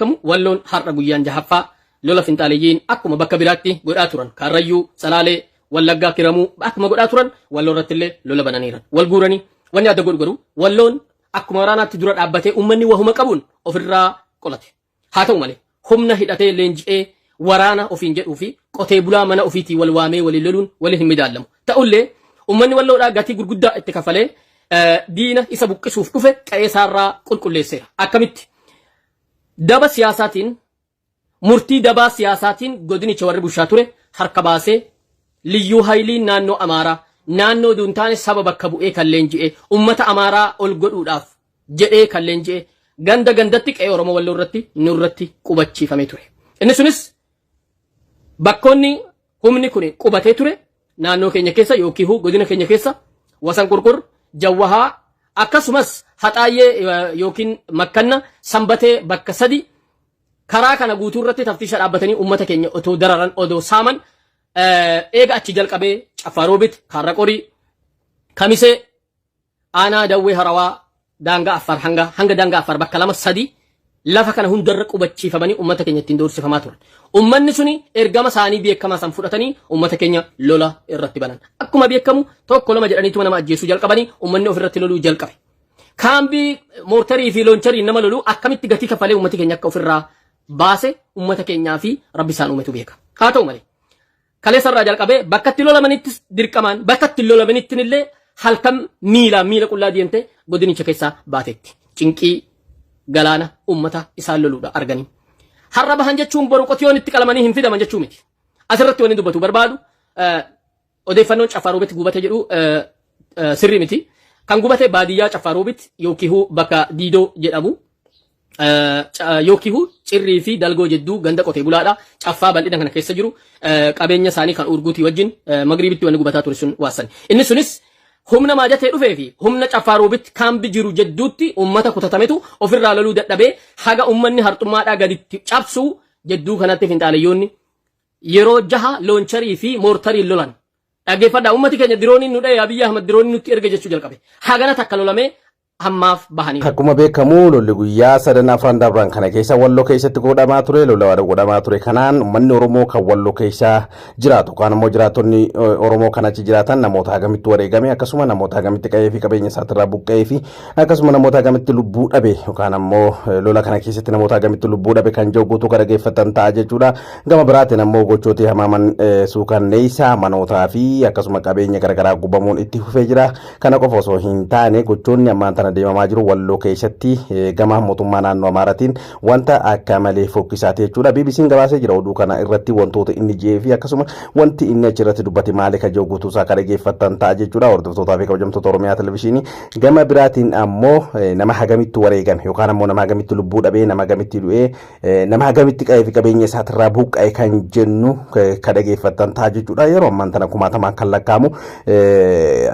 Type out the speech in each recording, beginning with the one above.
Beekamu Walloon har'a guyyaan jahaffaa lola finxaaleyyiin akkuma bakka biraatti godhaa turan Kaarrayyuu, Salaalee, Wallaggaa, Kiramuu akkuma godhaa turan Walloo irratti illee lola bananiiran. Wal guuranii wanni adda godhu garuu Walloon akkuma waraanaatti dura dhaabbatee uummanni wahuma qabuun ofirraa qolate. Haa ta'u malee humna hidhatee leenji'ee waraana ofiin jedhuu fi qotee bulaa mana ofiitii wal waamee waliin loluun waliin hin midaallamu. Ta'ullee uummanni Walloodhaa gatii gurguddaa itti kafalee diina isa buqqisuuf dhufe qe'ee isaarraa qulqulleesseera. Akkamitti? Daba siyaasaatiin murtii dabaa siyaasaatiin godinicha warri bulchaa ture harka baasee Liyyuu Hayiliin naannoo Amaaraa naannoo utuu hin taane saba bakka bu'ee kan leenji'e ummata Amaaraa ol godhuudhaaf jedhee kan leenji'e ganda gandatti qe'ee Oromoo Walloo irratti nurratti qubachiifamee ture. Inni sunis bakkoonni humni kun qubatee ture naannoo keenya keessa yookiin godina keenya keessa Wasan Qurqur, Jawwahaa akkasumas Haxaayyee yookiin Makkanna Sanbatee bakka sadi karaa kana guutuu irratti taftiisha dhaabbatanii uummata keenya otoo dararan odoo saaman eega achi jalqabee Caffaa Roobit, Kaarra Qorii, Kamisee, Aanaa Dawwee Harawaa daangaa Affaar hanga hanga daangaa Affaar bakka lama sadi lafa kana hundarra qubachiifamanii uummata keenya ittiin doorsifamaa turan. Uummanni suni ergama isaanii beekamaa san fudhatanii uummata keenya lola irratti banan. Akkuma beekamu tokko lama jedhaniituma nama ajjeesuu jalqabanii uummanni ofirratti loluu jalqabe. Kaambii moortarii fi looncharii nama loluu akkamitti gatii kaffalee uummati keenya akka ofirraa baase uummata keenyaa fi rabbi isaan uumetu beeka. Haa ta'u malee kaleessa irraa jalqabee bakka itti lolamanittis dirqamaan bakka itti lolamanittin illee halkan miilaan miila qullaa deemte godinicha keessaa baateetti. Cinqii galaana uummata isaan loluudha arganii. Har'a bahan jechuun boru qotiyoon itti qalamanii hin fidaman jechuu miti. Asirratti wanni dubbatu barbaadu odeeffannoon Caffaa Roobitti gubate jedhu sirrii miti. Kan gubate baadiyyaa Caffaa Roobitti yookiin bakka Diidoo jedhamu yookiin Cirrii fi Dalgoo jidduu ganda qotee bulaadha. Caffaa bal'ina kana keessa jiru qabeenya isaanii kan Urguutii wajjin magriibitti wanni gubataa ture sun waasan. Inni sunis humna maajatee dhufee fi humna Caffaa Roobitti kaambi jiru jedduutti uummata kutatametu ofirraa loluu dadhabee haga uummanni harxummaadhaa gaditti cabsuu jedduu kanatti finxaaleyyoonni yeroo jaha looncharii fi moortariin lolan. Dhaggeeffadhaa uummati keenya dirooniin nu dha'e Abiyyi Ahmad diroonii nutti erge jechuu jalqabe. Hagana takka lolamee ammaaf bahaniiru. Akkuma beekamu lolli guyyaa sadan afran dabran kana keessa Walloo keessatti godhamaa ture lola godhamaa ture kanaan uummanni Oromoo kan Walloo keessa jiraatu yookaan immoo jiraattonni Oromoo kan achi jiraatan namoota hagamitti wareegame akkasuma namoota hagamitti qa'ee fi qabeenya isaatirraa buqqa'ee fi akkasuma namoota hagamitti lubbuu dhabe yookaan ammoo lola kana keessatti namoota hagamitti lubbuu dhabe kan jiru guutuu kan dhaggeeffatan ta'a jechuudha. Gama biraatiin ammoo gochooti hamaaman suukanneessaa manootaa fi akkasuma qabeenya garaagaraa gubamuun itti fufee jira. Kana qofa osoo hin taane gochoonni ammaan tana deemamaa jiru Walloo keessatti gama mootummaa naannoo Amaaraatiin wanta akka malee fokkisaati jechuudha. BBC'n gabaasee jira oduu kana irratti wantoota inni ji'ee fi akkasuma wanti inni achirratti dubbate maali ka jiru guutuu isaa kan dhaggeeffattan ta'a jechuudha. Hordoftootaa fi kabajamtoota Oromiyaa Televizyiinii gama biraatiin ammoo nama hagamitti wareegame yookaan ammoo nama hagamitti lubbuu dhabee nama hagamitti du'ee nama hagamitti qa'ee fi qabeenya isaatirraa buqqa'e kan jennu ka dhageeffattan ta'a jechuudha. Yeroo ammaan tana kumaatamaan kan lakkaa'amu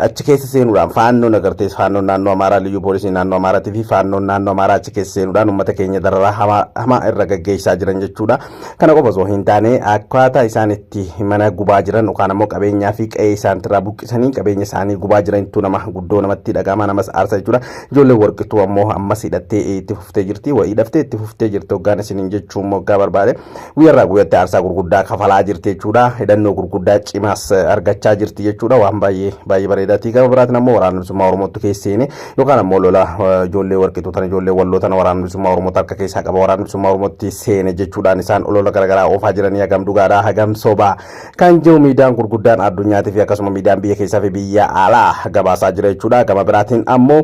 achi keessa seenuudhaan faannoon agartees faannoon naannoo Amaaraa liyyuu poolisii naannoo Amaaraatii fi faannoon naannoo Amaaraa achi keessa seenuudhaan uummata keenya dararaa hamaa irra gaggeessaa jiran jechuudha. Kana qofa osoo hin taane akkaataa isaan itti mana gubaa jiran yookaan ammoo qabeenyaa fi qe'ee isaaniirraa buqqisanii qabeenya isaanii gubaa jirantu nama guddoo namatti dhaga'ama namas aarsa jechuudha. Ijoolleen warqituu ammoo ammas hidhattee itti fuftee jirti. Wayii hidhaftee itti fuftee jirti hoggaan isiniin jechuun moggaa barbaade guyyaarraa guyyatti aarsaa gurguddaa kafalaa jirti jechuudha. Hidhannoo gurguddaa cimaas argachaa jirti jechuudha. Waan baay'ee baay'ee bareedaati. Gama biraatiin ammoo waraana bilisummaa Oromootti keessa seene yookaan ammoo lola ijoollee warqituu tana ijoollee walloo tana waraana bilisummaa Oromootti harka keessaa qaba waraana bilisummaa Oromootti seene jechuudhaan isaan olola garaagaraa oofaa jiranii hagam dhugaadhaa hagam sobaa kan jiru miidiyaan gurguddaan addunyaatii fi akkasuma miidiyaan biyya keessaa fi biyya alaa gabaasaa jira jechuudha. Gama biraatiin ammoo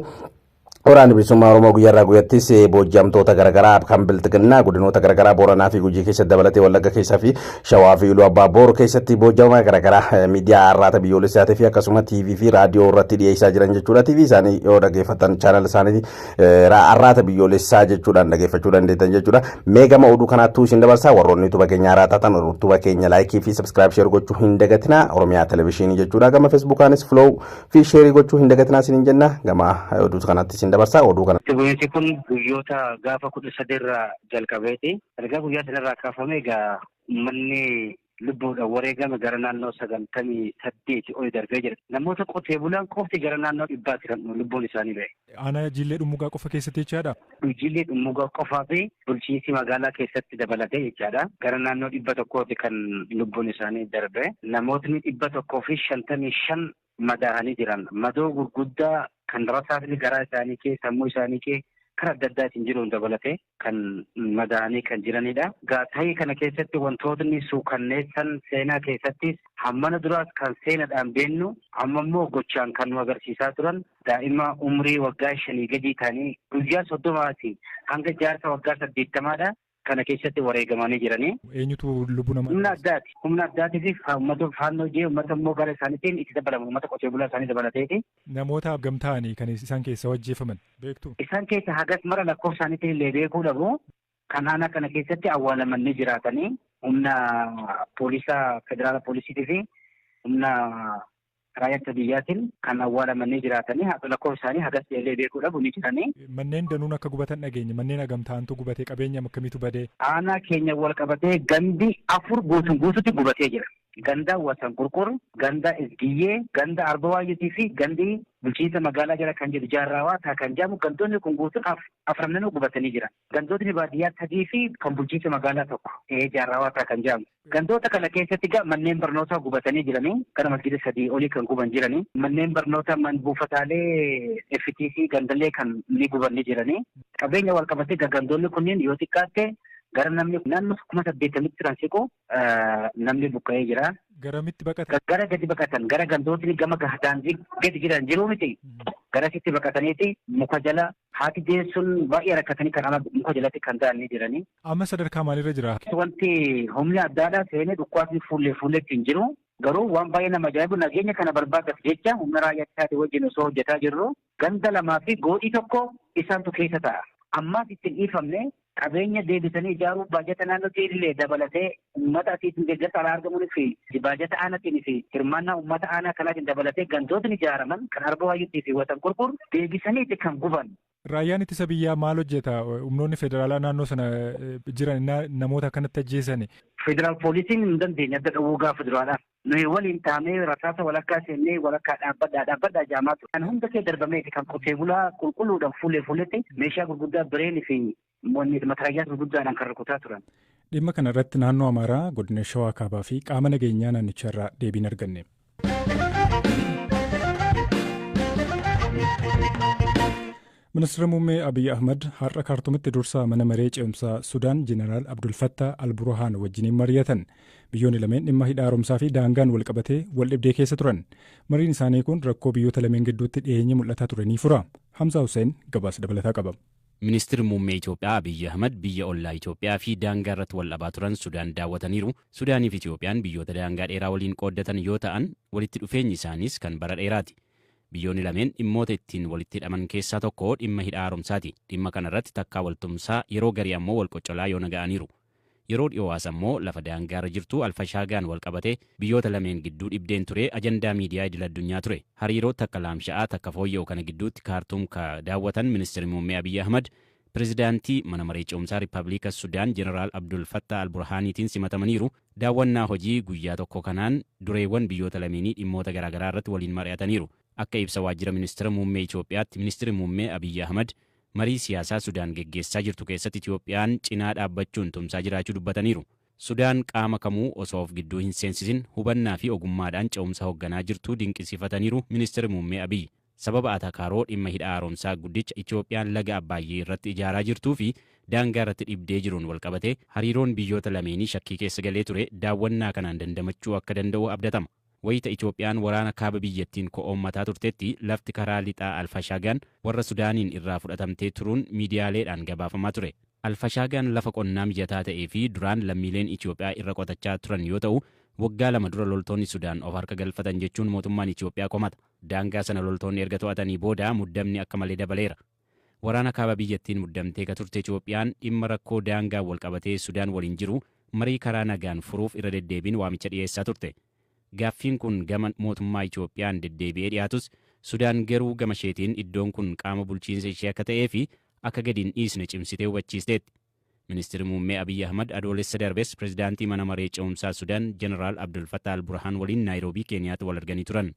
Waraanni Bilisummaa Oromoo guyyaarraa guyyattis booji'amtoota garaagaraa kan bilxiginnaa godinoota garaagaraa Booranaa fi Gujii keessatti dabalatee Wallagga keessaa fi Shawaa fi Iluu Abbaa Boor keessatti booji'ama garaagaraa miidiyaa arraata biyyoolessaatii fi akkasuma TV fi raadiyoo irratti dhiyeessaa jiran jechuudha. TV isaanii yoo dhaggeeffatan chaanal isaanii arraata biyyoolessaa jechuudhaan dhaggeeffachuu dandeettan jechuudha. Mee gama oduu kanaattuu isin dabarsaa warroonni tuba keenya haaraa taatan tuba keenya laayikii fi sabskiraayib sheer gochuu hin dagatinaa Oromiyaa Televizyiinii jechuudha. Gama Feesbuukaanis filoow fi sheerii gochuu hin dagatinaa isiniin jenna. Gama oduu kanaatti isin dabarsaa oduu kana. Itti bu'iinsi kun guyyoota gaafa 13 irraa jalqabeeti. Ergaa guyyaa sanarraa kaafamee egaa uummanni lubbuudhaan wareegame gara naannoo 98 ol darbee jira. Namoota qotee bulaan qofti gara naannoo 100tti kan lubbuun isaanii ba'e. Aanaa Jillee Dhummugaa qofa keessatti jechaadha? Jillee Dhummugaa qofaa fi bulchiinsi magaalaa keessatti dabalatee jechaadha. Gara naannoo 100tti kan lubbuun isaanii darbe. Namootni 155 madaa'anii jiran. Madoo gurguddaa kan rasaasni garaa isaanii kee sammuu isaanii kee karaa adda addaatiin jiruun dabalatee kan madaa'anii kan jiranidha. Gaatayii kana keessatti wantootni suukanneessan seenaa keessattis hammana duraas kan seenaadhaan beennu amma immoo gochaan kan nu agarsiisaa turan daa'ima umrii waggaa 5 gadii ta'anii guyyaa 30 hanga jaarsa waggaa 80dha. Kana keessatti wareegamanii jiranii. Eenyutu lubbuu namaa? Humna addaati. Humna addaatii fi uummata faannoo jee uummata immoo gara isaaniitiin itti dabalamu uummata qotee bulaa isaanii dabalateeti. Namoota gamtaa'anii kan isaan keessa ajjeefaman beektu? Isaan keessa hagas mara lakkoofsa isaaniitiin illee beekuu dhabu. Kan aanaa kana keessatti awwaalamanii jiraatanii humna poolisaa federaala poolisiitii fi humna raayyaa biyyaatiin kan awwaalamanii jiraatanii lakkoofsa isaanii hagas illee beekuu dhabu ni jiranii. Manneen danuun akka gubatan dhageenye manneen hagamtaantu gubatee qabeenya akkamiitu badee? Aanaa keenya wal qabatee gandi 4 guutuun guutuutti gubatee jira. Ganda Wasan Qurqur, ganda Isgiyyee, ganda Arbawaayyuutii fi gandi bulchiinsa magaalaa jala kan jiru Jaarraawaa taa kan jedhamu gandoonni kun guutuun afrananuu gubatanii jiran. Gandootni baadiyyaa 3 fi kan bulchiinsa magaalaa 1 Jaarraawaa taa kan jedhamu. Gandoota kana keessatti manneen barnootaa gubatanii jiranii gara masgiida 3 olii kan guban jiranii manneen barnootaa buufataalee FTC gandallee kan ni guban ni jiranii. Qabeenya wal qabatee gandoonni kunneen yoo xiqqaatte gara namni naannoo 80,000 turan siqu namni buqqa'ee jira. Garamitti baqatan? Gara gadi baqatan gara gandootni gama daandii gadi jiran jiru miti. Garasitti baqataniiti muka jala haati deessuun baay'ee rakkatanii kan ala muka jalatti kan ta'an ni jiranii. Amma sadarkaa maalirra jira? Wanti humni addaadhaa seenee dhukkwaasni fuullee fuulletti hin jiru. Garuu waan baay'ee nama ajaa'ibu nageenya kana barbaadaaf jecha humna raayyaa ittisaatii wajjin osoo hojjetaa jirru ganda 2 fi goodii 1 isaantu keessa ta'a. Ammaas ittiin dhiifamne qabeenya deebisanii ijaaruu baajata naannootti illee dabalatee uummata asiitiin deeggarsa alaa argamuun fi baajata aanaatiin fi hirmaannaa uummata aanaa kanaatiin dabalatee gandootni ijaaraman kan Arbawaayyuutii fi Watan Qurqur deebisanii kan guban. Raayyaan ittisa biyyaa maal hojjeta? Humnoonni federaalaa naannoo sana jiran namoota akkanatti ajjeesani. Federaal poolisiin hin dandeenye adda dhowwuu gaafa duraadha. Nuyi waliin taanee rasaasa walakkaa seennee walakkaa dhaabbadhaa jaamaa ture. Kan hunda kee darbameeti kan qotee bulaa qulqulluudhaan fuullee fuulletti meeshaa gurguddaa bireenii fi matarayyaa gurguddaadhaan kan rukutaa turan. Dhimma kana irratti naannoo Amaaraa godina Shawaa Kaabaa fi qaama nageenyaa naannichaa irraa deebiin arganne. Ministeerri Muummee Abiy Ahmad har'a Kaartumitti dursaa mana maree ce'umsaa Sudaan Jeneraal Abdul Fattah Al-Burhaan wajjiniin mari'atan. Biyyoonni lameen dhimma hidha haaromsaa fi daangaan wal qabatee wal dhibdee keessa turan. Mariin isaanii kun rakkoo biyyoota lameen gidduutti dhiyeenya mul'ataa ture ni fura. Hamza Hussein gabaasa dabalataa qaba. Ministeerri Muummee Itoophiyaa Abiy Ahmad biyya ollaa Itoophiyaa fi daangaa irratti wal dhabaa turan Sudaan daawwataniiru. Sudaanii fi Itoophiyaan biyyoota daangaa dheeraa waliin qooddatan yoo ta'an walitti dhufeenyi isaaniis kan bara dheeraati. Biyyoonni lameen dhimmoota ittiin walitti hidhaman keessaa tokko dhimma hidha haaromsaati. Dhimma kanarratti takkaa waltumsaa yeroo garii ammoo wal qoccolaa yoo naga'aniiru. Yeroo dhiyoowaas ammoo lafa daangaarra jirtu Alfashaagaan wal qabatee biyyoota lameen gidduu dhibdeen ture ajandaa miidiyaa idil addunyaa ture. Hariiroo takka laamsha'aa takka fooyya'u kana gidduutti Kaartuum ka daawwatan Ministeerri Muummee Abiy Ahmad Pirezidaantii mana maree ce'umsaa Riippaabilika Sudaan Jeneraal Abdul Fattah Al-Burhaaniitiin simatamaniiru. Daawwannaa hojii guyyaa tokko kanaan dureewwan biyyoota lameenii dhimmoota garaagaraa irratti waliin mari'ataniiru. Akka ibsa waajjira Ministeera Muummee Itoophiyaatti Ministeerri Muummee Abiy Ahmad marii siyaasaa Sudaan geggeessaa jirtu keessatti Itoophiyaan cinaa dhaabbachuun tumsaa jiraachuu dubbataniiru. Sudaan qaama kamuu osoo of gidduu hin seensisin hubannaa fi ogummaadhaan ce'umsa hoogganaa jirtu dinqisiifataniiru Ministeerri Muummee Abiy. Sababa atakaaroo dhimma hidha haaromsaa guddicha Itoophiyaan laga Abbaayee irratti ijaaraa jirtuu fi daangaa irratti dhibdee jiruun wal qabatee hariiroon biyyoota lameenii shakkii keessa galee ture daawwannaa kanaan dandamachuu akka danda'u abdatama. Wayita Itoophiyaan waraana kaaba biyyattiin ko'oommataa turtetti lafti karaa lixaa Alfashaagaan warra Sudaaniin irraa fudhatamtee turuun miidiyaaleedhaan gabaafamaa ture. Alfashaagaan lafa qonnaa mijataa ta'ee fi duraan lammiileen Itoophiyaa irra qotachaa turan yoo ta'u waggaa 2 dura loltoonni Sudaan of harka galfatan jechuun mootummaan Itoophiyaa komata. Daangaa sana loltoonni erga to'atanii booda muddamni akka malee dabaleera. Waraana kaaba biyyattiin muddamtee ka turte Itoophiyaan dhimma rakkoo daangaa wal qabatee Sudaan waliin jiru marii karaa nagaan furuuf irra deddeebiin waamicha dhiyeessaa turte. Gaaffiin kun gama mootummaa Itoophiyaan deddeebi'ee dhiyaatus Sudaan garuu gama isheetiin iddoon kun qaama bulchiinsa ishee akka ta'ee fi akka gadi hin dhiisne cimsitee hubachiisteetti. Ministeerri Muummee Abiyyi Ahmad Adoolessa darbes pirezidaantii mana maree ce'umsaa Sudaan Jeneraal Abdul Fattah al-Burhaan waliin Naayiroobii, Keeniyaatti wal arganii turan.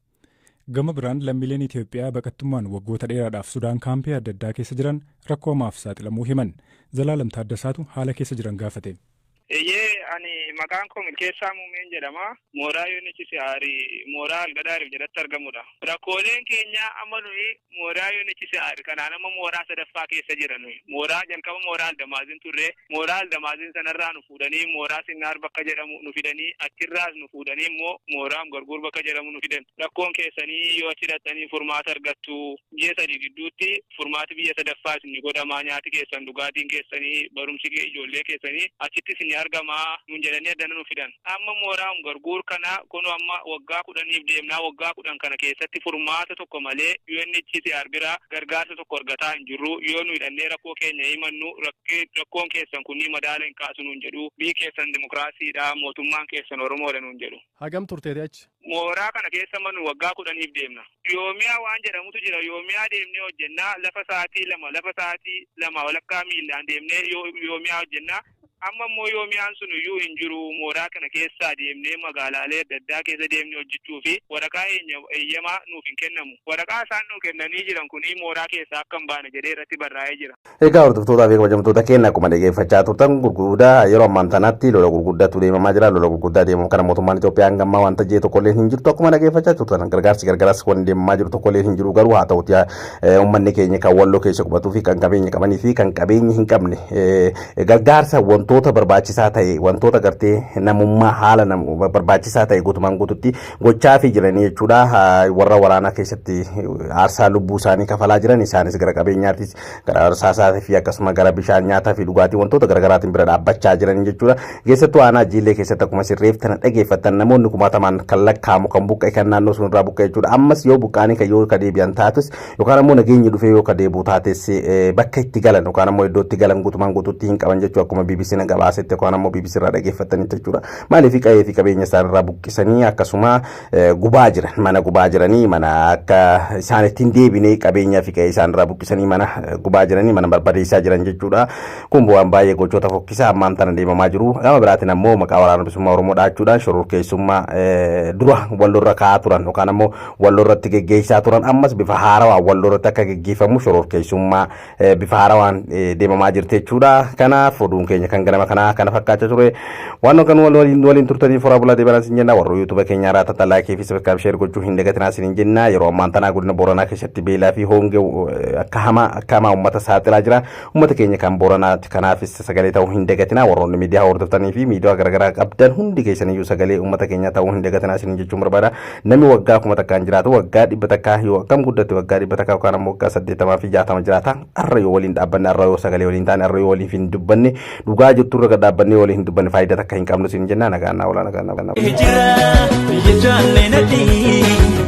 Gama biraan lammiileen Itoophiyaa baqattummaan waggoota dheeraadhaaf Sudaan kaampii adda addaa keessa jiran rakkoo hamaaf saaxilamuu himan. Zalaalam Taaddasaatu haala keessa jiran gaafate. Eeyyee, ani maqaan koo Milkeessaa Muumeen jedhama. Mooraa UNHCR mooraa Algadaariif jalatti argamudha. Rakkooleen keenya amma nuyi mooraa UNHCR kanaan amma mooraa sadaffaa keessa jira nuyi. Mooraa jalqaba mooraa Aldamaazin turre. Mooraa Aldamaazin sanarraa nu fuudhanii mooraa Sinnaar bakka jedhamu nu fidanii, achirraas nu fuudhanii immoo mooraa Garguur bakka jedhamu nu fidan. Rakkoon keessanii yoo achi dhaqxanii furmaata argattu, ji'a 3 gidduutti furmaati biyya sadaffaa isin godhamaa, nyaati keessan, dhugaatiin keessanii, barumsi ijoollee keessanii achitti isin argamaa nun jedhanii addana nu fidan. Amma mooraa Garguur kana kunu amma waggaa 10f deemnaa. Waggaa 10 kana keessatti furmaata tokko malee UNHCR biraa gargaarsa tokko argataa hin jirru. Yoo nu hidhannee rakkoo keenya himannu, rakkoon keessan kunii madaala hin kaasu nun jedhu. Biyyi keessan dimokiraasiidha, mootummaan keessan Oromoodha nun jedhu. Hagam turteeti achi? Mooraa kana keessa manu waggaa 10f deemna. Yoomiyaa waan jedhamutu jira. Yoomiyaa deemnee hojjennaa. Lafa sa'aatii 2, lafa sa'aatii 2 walakkaa miillaan deemnee yoomiyaa hojjennaa. Amma immoo yoomiyaan sun iyyuu hin jiru. Mooraa kana keessaa deemnee magaalaalee adda addaa keessa deemnee hojjechuu fi waraqaa eeyyamaa nuuf hin kennamu. Waraqaa isaan nuu kennanii jiran kun mooraa keessaa akka hin baane jedhee irratti barraa'ee jira. Egaa hordoftootaa fi kabajamtoota keenya, akkuma dhaggeeffachaa turtan gurguddaa yeroo ammaan tanaatti lola gurguddaatu deemamaa jira. Lola gurguddaa deemamu kana mootummaan Itoophiyaa hanga ammaa wanta jee tokkollee hin jirtu. Akkuma dhaggeeffachaa turtan gargaarsi gargaraas wanni deemamaa jiru tokkollee hin jiru. Garuu haa ta'uti, uummanni keenya kan Walloo keessa qubatuu fi kan qabeenya qabanii fi kan qabeenya hin qabne gargaarsa wantoota barbaachisaa ta'e, wantoota gartee namummaa haala barbaachisaa ta'e guutumaan guututti gochaa fi jiranii jechuudha. Warra waraanaa keessatti aarsaa lubbuu isaanii kafalaa jiran isaanis gara qabeenyaatis, gara arsaasaa fi akkasuma gara bishaan, nyaataa fi dhugaatii wantoota garaagaraatiin bira dhaabbachaa jiran jechuudha. Keessattuu aanaa Jiillee keessatti akkuma sirreeftan dhageeffattan namoonni kumaatamaan kan lakkaa'amu kan buqqa'e, kan naannoo sun irraa buqqa'e jechuudha. Ammas yoo buqqa'anii kan yoo ka deebi'an taates yookaan ammoo nageenyi dhufee yoo ka deebi'u taates, bakka itti galan yookaan ammoo iddoo itti galan guutumaan guutuutti hin qaban jechuudha, akkuma BBC na gabaasetti yookaan ammoo BBC irraa dhageeffattanitti jechuudha. Maaliif? Qa'ee fi qabeenya isaan irraa buqqisanii akkasuma gubaa jiran, mana gubaa jiranii, mana akka isaan ittiin deebine qabeenyaa fi qa'ee isaan irraa buqqisanii mana gubaa jiranii, mana barbadeessaa jiran jechuudha. Kun bu'aan baay'ee gochoota fokkisaa ammaan tana deemamaa jiru. Gama biraatiin ammoo maqaa Waraana Bilisummaa Oromoo dhaachuudhaan shororkeessummaa dura wallorra kaa'aa turan yookaan ammoo wallorratti geggeessaa turan ammas bifa haarawaan wallorratti akka geggeeffamu shororkeessummaa bifa haarawaan deemamaa jirti jechuudha. Kanaaf oduun keenya kan ganama kanaa kana fakkaachaa ture. Waan kan waliin turtaniif horaa bulaa deebanaa sin jenna. Warra YouTube keenya irraa tata like fi subscribe, share gochuu hin dagatinaa sin jenna. Yeroo ammaan tanaa godina Booranaa keessatti beelaa fi hongee akka hamaa uummata saaxilaa jira. Uummata keenya kan Booranaati kanaafis sagalee ta'uu hin dagatinaa. Warroonni miidiyaa hordoftanii fi miidiyaa garaagaraa qabdan hundi keessaniyyuu sagalee uummata keenyaa ta'uu hin dagatinaa sin jechuun barbaada. Namni waggaa 1000n jiraatu, waggaa 100 yoo akkam guddate, waggaa 100 yookaan ammoo waggaa 80 fi 60 jiraata. Har'a yoo waliin dhaabbanne, har'a yoo sagalee waliin taane, har'a yoo waliif hin dubbanne, dhugaa jirtu irra gad dhaabbannee waliin hin dubbanne, faayidaa takka hin qabnu sin jenna. Nagaan naa oolaa, nagaan naa. Jira biyya jaallee nadhii.